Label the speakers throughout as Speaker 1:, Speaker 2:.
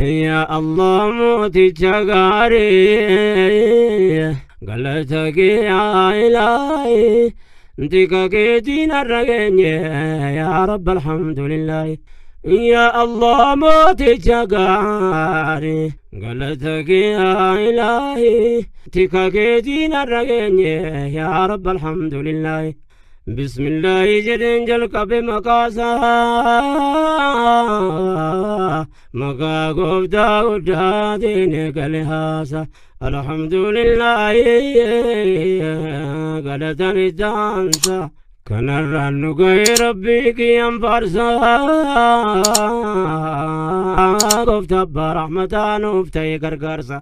Speaker 1: Yaa Allah mooticha gaarii galata kee yaa ilaahi tika keetiin har'a geenye yaa Rabbi alhamdulillaahi. Yaa Allah mooticha gaarii galata kee yaa ilaahi tika keetiin har'a geenye yaa Rabbi alhamdulillaahi. Bismillaahi jedheen jalqabe maqaasaa maqaa gooftaa guddaatiin eegale haasa alhamdulillaahi galatan ittaansa kanarraan nu ga'e rabbii kiyyan faarsaa gooftaa abbaa rahmataa nuuf ta'e gargaarsa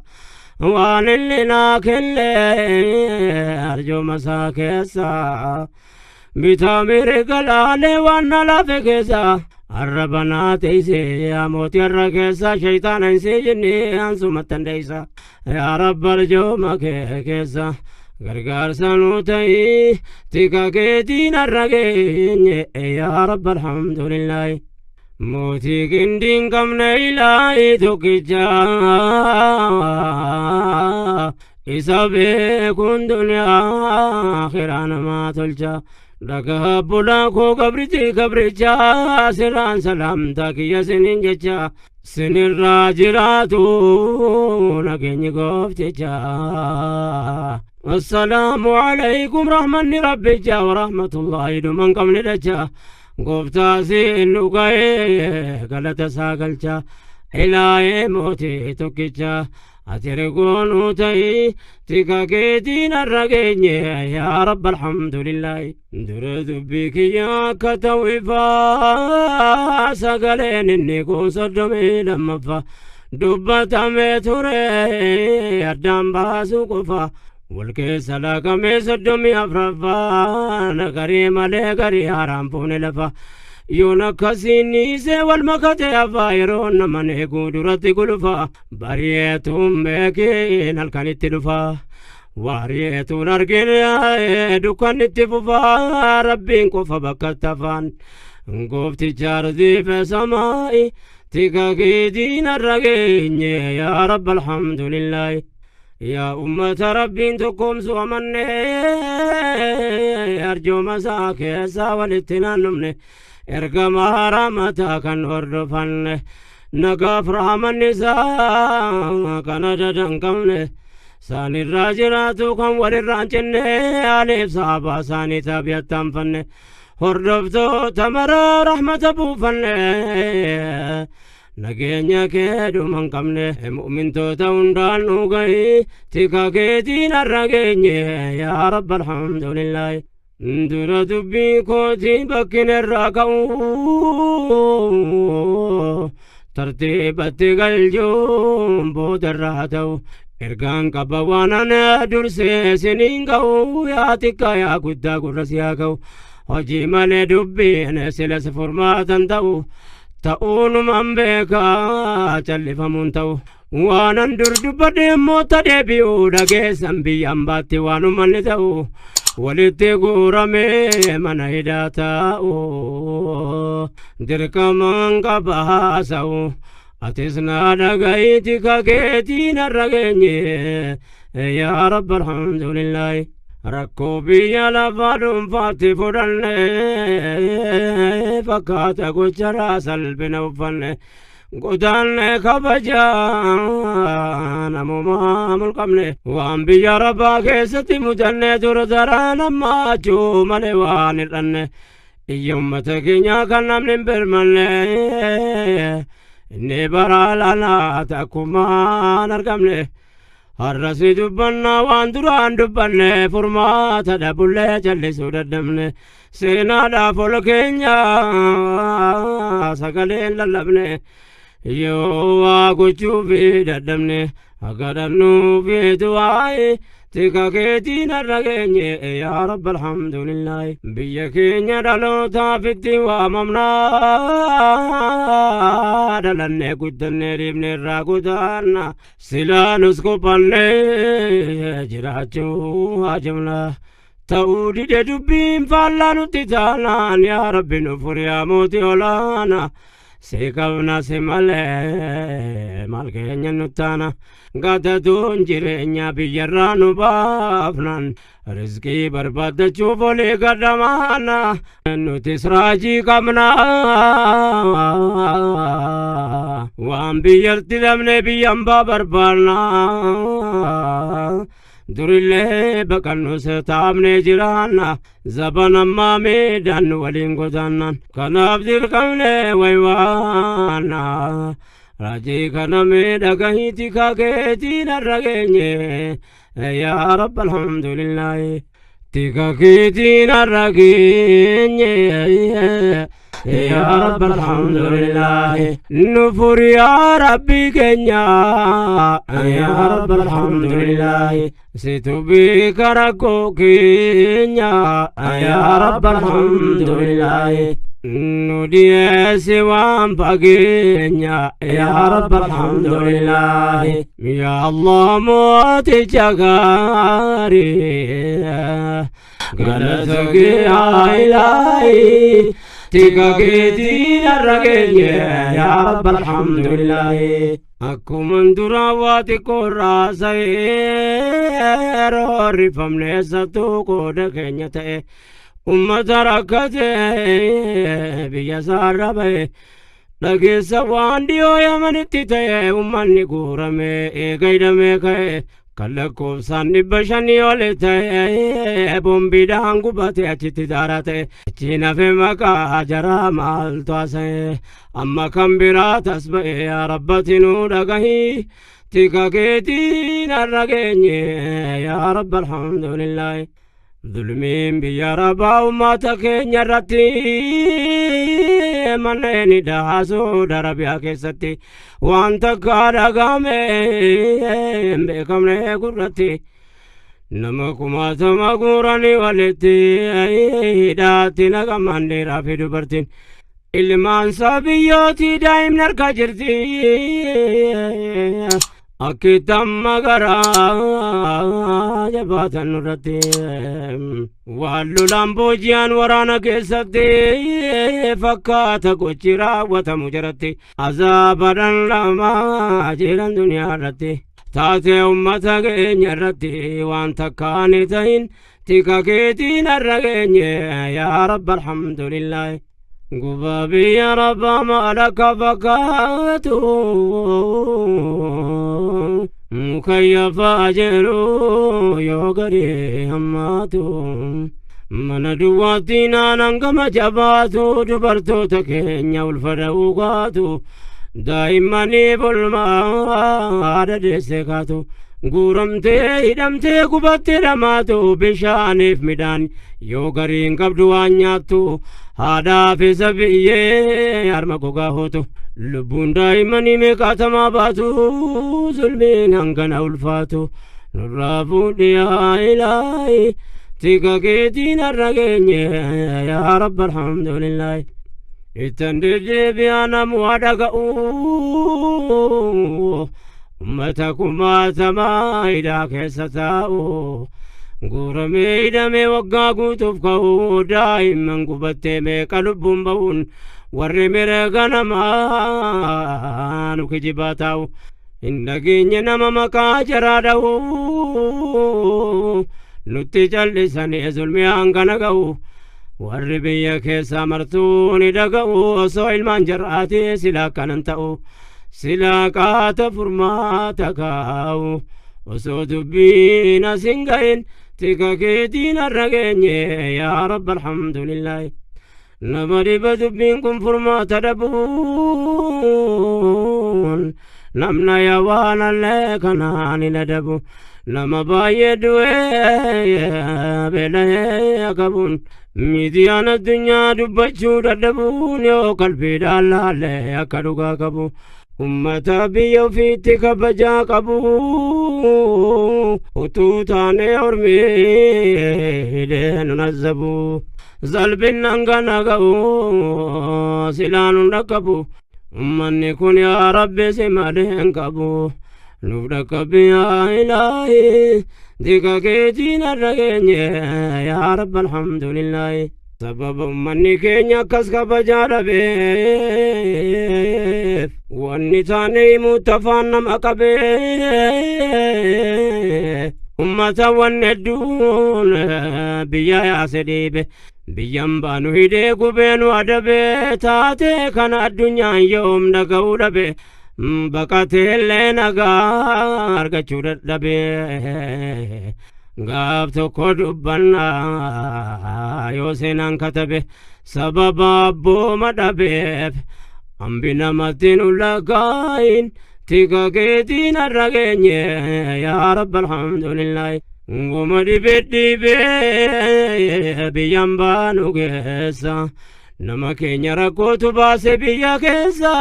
Speaker 1: waan inni naa kenne arjooma isaa keessaa bitaa mirga laalee waan na lafe keessa arraba naa teeyse yaa mootii har'a keessa shayxaana hin seejinne ansumatti dandeeysa yaa rabba arjooma kee keessa gargaarsa nuu ta'ii tika keetiin har'a geenye yaa rabba alhamdulillaahi. Mootii qindiin qabne ilaahii tokkicha isa beekuun duniyaa akhiraa namaa tolcha. Dhagaa bulaa koo gabrichi gabricha siraan salaamtaa kiyya sinin jecha sinirraa jiraatu nageenyi goofticha. Assalaamu alaykum rahmanni rabbicha wa rahmatullahi dhuman qabne dacha gooftaa siin nu ga'ee galata isaa galcha ilaahee mootii tokkicha ati ergoonuu ta'ii tika keetiin har'a geenye yaa rabba alhamdulillaahi. Dura dubbii kiyya akka ta'u ifaa sagaleen inni kun 32ffaa dubbatamee ture addaan baasuu qofa wal keessa laakamee 34ffaa nagarii malee garii haaraan fuune lafa. Yoon akkasiin dhiisee wal makate hafaa yeroo naman eeguu duratti gulufa bari'eetuun beekiin halkanitti dhufa. Waari'eetuun argine dukkannitti fufa rabbiin qofa bakka tafaan goofticha ardiife samaa'i tika keetiin har'a geenye yaa rabba alhamdulillaahi. Yaa ummata rabbiin tokkoomsu amanne arjooma isaa keessaa walitti naannofne ergamaa rahmataa kan hordofanne nagaaf rahmanni isaa kan adada hin qabne saanirraa jiraatu kan walirraa hin cinne aliif sahabaa isaanii tabi'attaanfanne hordoftoota maraa rahmata buufanne nageenya kee dhuma hin qabne mu'mintoota hundaan nu gahi tika keetiin har'a geenye yaa rabba alhamdulillaahi. Dura dubbii kootii bakkin irraa ka'u tartiibatti galchuun booda irraa ta'u ergaan qaba waan ana dursee siniin ga'u yaa xiqqaa yaa guddaa gurra si haa ga'u hojii malee dubbiin silas furmaatan ta'u ta'uunumaan beekaa callifamuun ta'u waanan dur dubbadhe immoo ta deebi'uu dhageessan biyyaan baatti waanumanni ta'u walitti guuramee mana hidhaa taa'u dirqamaan qaba haasa'u atis naa dhaga'iiti tika keetiin har'a geenye yaa rabba alhamdulillaahi. Rakkoo biyya lafaa dhuunfaatti fudhanne fakkaata gocharaa salphina uffanne godaanne kabajaa namumaa mulqabne waan biyya rabbaa keessatti mudanne dura daraan ammaachuu malee waan hir'anne iyya ummata keenyaa kan namni hin birmanne inni bara laanaa takkumaan argamne har'asi dubbannaa waan duraan dubbanne furmaata dhabullee callisuu dadhabne seenaadhaaf ol keenya sagaleen lallabne yoo waa gochuufi dadhabne akka dhabnuufi du'aayi tika keetiin har'a geenye yaa rabba alhamdulillaahi. Biyya keenya dhalootaaf itti waamamnaa dhalannee guddannee dhiibne irraa kutaanna silaa nus qophannee jiraachuu haajamna ta'uu dide dubbiin faallaa nutti taanaan yaa rabbi nu furi yaa mootii olaanaa si qabna si malee maal keenya nuttaana gadaduun jireenya biyyarraa nu baafnan rizqii barbaaddachuuf olii gadamaana nutis raajii qabna waan biyyatti dhabne biyyan baa barbaanna durillee baqannus taabnee jiraanna zaban ammaa miidhaan waliin godaannan kanaaf dirqamne waywaanna raajii kana miidhagahiiti kakeetiin har'a geenye yaa rabba alhamdulillaahi tika keetiin har'a geenye يا رب الحمد لله نفر يا ربي كنيا يا رب الحمد لله ستبيك ركو كنيا يا رب الحمد لله ندي سوام بقينيا يا رب الحمد لله يا الله موت جغاري قالتك يا إلهي tika keetiin har'a geenye yaa rabba alhamdulillahi akkuman duraa waa xiqqoorraa sa'ee roorrifamne eessattuu qooda keenya ta'e ummata rakkate biyya isaarra ba'e dhageessa waan dhiyoo Yamanitti ta'e ummanni guurame eega hidhamee ka'e kan lakkoofsaan 500 ol ta'e boombiidhaan gubate achitti daaraa ta'e achiin hafe maqaa jaraa maaltu haasa'e amma kan biraa tas ba'e yaa rabbati nuu dhagahi tika keetiin har'a geenye yaa rabba alhamdulillaahi zulmiin biyya rabaa ummata keenya irratti manneen hidhaa Arabiyaa keessatti waan takka dhagahame hin beekamne gurratti nama kumaatama guuranii walitti hidhaatti naqaman dhiiraa fi dubartiin ilmaan isaa biyyootii daa'imni harka jirti akkitamma garaa jabaatan nurratti waan lolaan booji'an waraana keessatti fakkaata gochi raawwatamu jaratti azaaba dhandhamaa jiran duniyaa irratti taatee ummata keenya irratti waan takkaan ta'in tika keetiin har'a geenye yaa rabba alhamdulillaahi gubaa biyya rabbaa maal akka fakkaatu mukayyafaa jiru yoo gadi hammaatu mana duwwaatti naanan gama jabaatu dubartoota keenya ulfa dha'uu kaatu daa'immanii bolmaa dadeesse kaatu guuramtee hidhamtee gubattee dhamaatu bishaaniif midhaan yoo gariin qabdu waan nyaattu haadhaaf isa biyyee harma gogaa hootu lubbuun daa'immanii meeqaatamaa baatu zulmiin hangana ulfaatu nurraa fuudhi yaa ilaahi tika keetiin har'a geenye yaa rabba alhamdulillaahi ittan deddeebi'aa namu haa dhaga'u ummata kumaatamaa hidhaa keessa taa'u guuramee hidhamee waggaa guutuuf ka'u daa'imman gubattee meeqa lubbuun ba'uun warri mirga namaa nu kijibaa taa'u hin dhageenye nama maqaa jaraa dha'u nutti callisanii zulmii hangana ga'u warri biyya keessaa martuu ni dhaga'u osoo ilmaan jar'aatee silaa akkanan ta'u silaa qaata furmaata kaa'u osoo dubbiin as hin ga'in tika keetiin har'a geenye yaa rabba alhamdulillaahi nama dhiba dubbiin kun furmaata dhabuun namna yaa waan allee kanaan hin adabu nama baay'ee du'ee beela'ee qabuun miidiyaan addunyaa dubbachuu dadhabuun yoo qalbiidhaan laallee akka dhugaa qabu ummata biyya ofiitti kabajaa qabu utuu taanee ormii hidhee nun azzabu zalbin hangana ga'u silaa nun dhaqqabu ummanni kun yaa rabbi si malee hin qabu nuuf dhaqqabi yaa ilaahi tika keetiin har'a geenye yaa rabba alhamdulillaahi sababa ummanni keenya akkas kabajaa dhabee Wanni taane himuu tafaan nama qabee ummata wanni hedduun biyya yaase dhiibe biyyan baanu hidhee gubeenu adabee taatee kana addunyaan yoom dhaga'uu dhabe baqateellee nagaa argachuu dadhabe gaaf tokko dubbannaa yoo seenaan katabe sababa abbooma dhabeef hambi namatti nu lakkaa'in tika keetiin har'a geenye yaa rabba alhamdulillaahi. Guma dhibee dhibee biyyan baanu keessa nama keenya rakkootu baase biyya keessa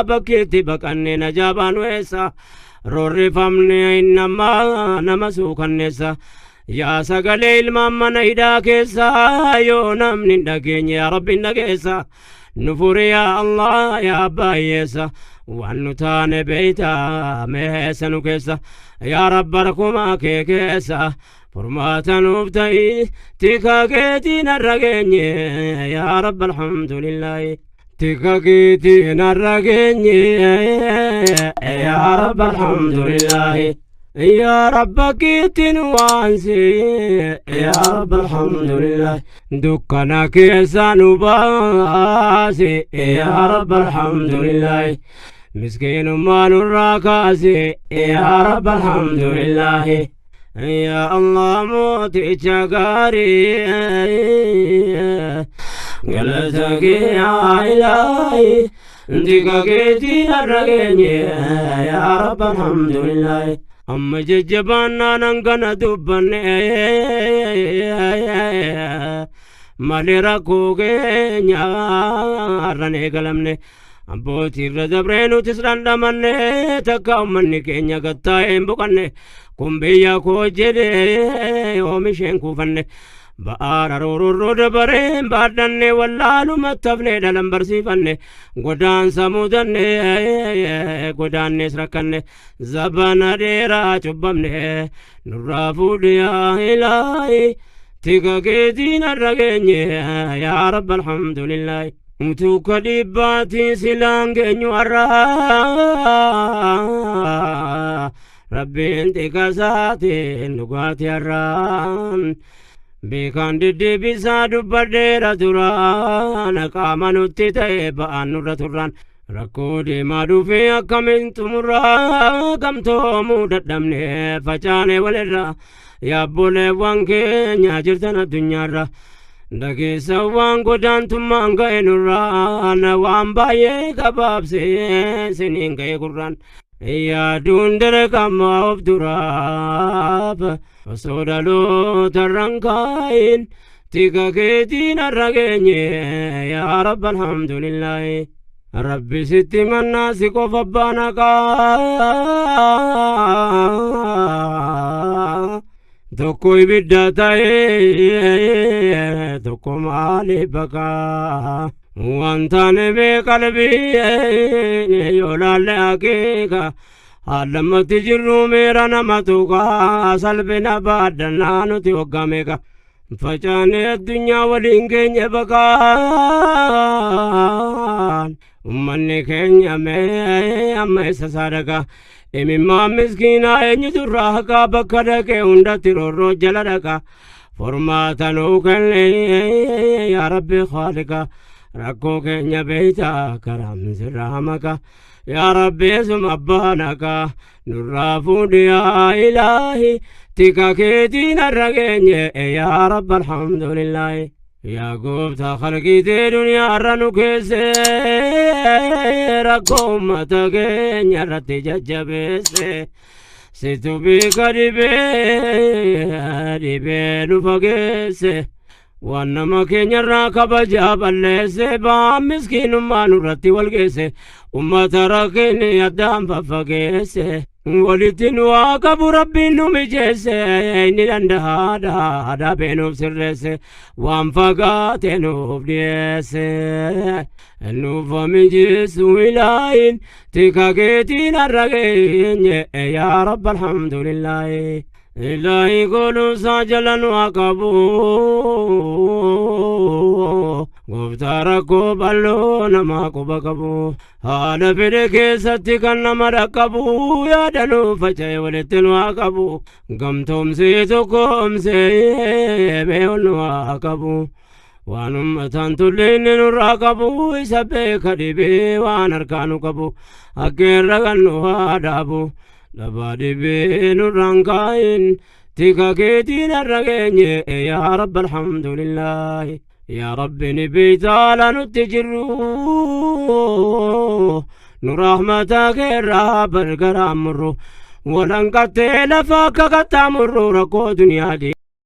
Speaker 1: bakkeetti baqanne najaa baanu eessa roorrifamne nama nama suukanneessa yaa sagalee ilmaan mana hidhaa keessa yoo namni hin dhageenye yaa rabbi hin dhageessa nu furi yaa Allah yaa abbaa hiyyeessa waan nu taane beeytaa meessa nu keessa yaa rabba rakkumaa kee keessa furmaata nuuf ta'i tika keetiin har'a geenye yaa rabba alhamdulillaahi tika keetiin har'a geenye yaa rabba alhamdulillaahi يا رب كيتن وانسي يا رب الحمد لله دكنا كيسان وباسي يا رب الحمد لله مسكين ما نراكاسي يا رب الحمد لله يا الله موتي شقاري قلتك يا إلهي دقاقيتي الرقيني يا رب الحمد لله amma jajjabaannaan hangana dubbanne malee rakkoo keenya har'an eegalamne abbootiirra dabree nutis dhandhamanne takka ummanni keenya gattaa'ee hin boqanne kun biyya koo jedhee oomisheen kuufanne ba'aara roororroo dabareen baadhanne wallaalumatti hafne dhalan barsiifanne godaansa mudanne godaannes rakkanne zabana dheeraa cubbamne nurraa fuudhi yaa ilaahi tika keetiin har'a geenye yaa rabba alhamdulillaahi. Utuu dhibbaatiin silaan geenyu har'aa rabbiin tika isaatiin dhugaatii har'aan. Beekaan deddeebisaa dubbadheera turaan qaama nutti ta'e ba'aan nurra turraan rakkoo deemaa dhufee akkamiin xumurraa gamtoomuu dadhabne facaane walirra yaabboleewwan keenya jirtan addunyaarra dhageessa waan godaantummaan ga'e nurraan waan baay'ee gabaabsee siniin ga'e gurraan yaaduun dirqama of duraaf osoo dhaloota irraan kaayin tika keetiin har'a geenye yaa rabba alhamdulillaahi. Rabbi sitti mannaa si qofa abbaan haqaa tokko ibidda ta'ee tokko maaliif baqaa waan taane mee qalbii yoo laalle akeeka haallammatti jirru meera nama tuqaa salphina baadhannaa nuti waggaa meeqa facaane addunyaa waliin keenya baqaan ummanni keenya mee amma isa sadaqa imimmaan miskiinaa eenyutu irraa haqaa bakka dhaqee hundatti roorroo jala dhaqa furmaata nuu kenne yaa rabbi khaaliqa rakkoo keenya beeytaa karaam sirraa maqa yaa rabbi esuma abbaan haqaa nurraa fuudhi yaa ilaahi tika keetiin har'a geenye yaa rabba alhamdulillaahi. Yaa gooftaa khalqiitee duniyaa irra nu keesse rakkoo uummata keenya irratti jajjabeesse situ beeka dhibee dhibee nu fageesse waan nama keenya irraa kabajaa balleesse ba'aan miskiinummaa nurratti wal geesse ummata rakkinni addaan faffageesse walitti nu haa qabu rabbiin nu mijeesse inni danda'aadha dhabee nuuf sirreesse waan fagaate nuuf dhiyeesse nuuf mijeessu ilaahin tika keetiin har'a geenye yaa rabba alhamdulillaahi. Ilaahi gooluusaa jala nu haa qabu. Gooftaa rakkoo bal'oo namaa quba qabu. Haala fedhe keessatti kan nama dhaqqabu yaada nu faca'e walitti nu haa qabu. Gamtoomsee tokkoomsee mee ol nu haa qabu. Waan ummataan tulli inni nurraa qabu isa beeka dhibee waan harkaa nu qabu. Akka irra kan nu haa dhaabu. Dhabaa dhibee nurraan kaayin tika keetiin har'a geenye yaa Rabbi alhamdulillaahi. Yaa Rabbi ni beeytaa nutti jirru nu rahmata keerraa bargaraan murru walanqattee lafa akka qaxxaamurru rakkoo duniyaa.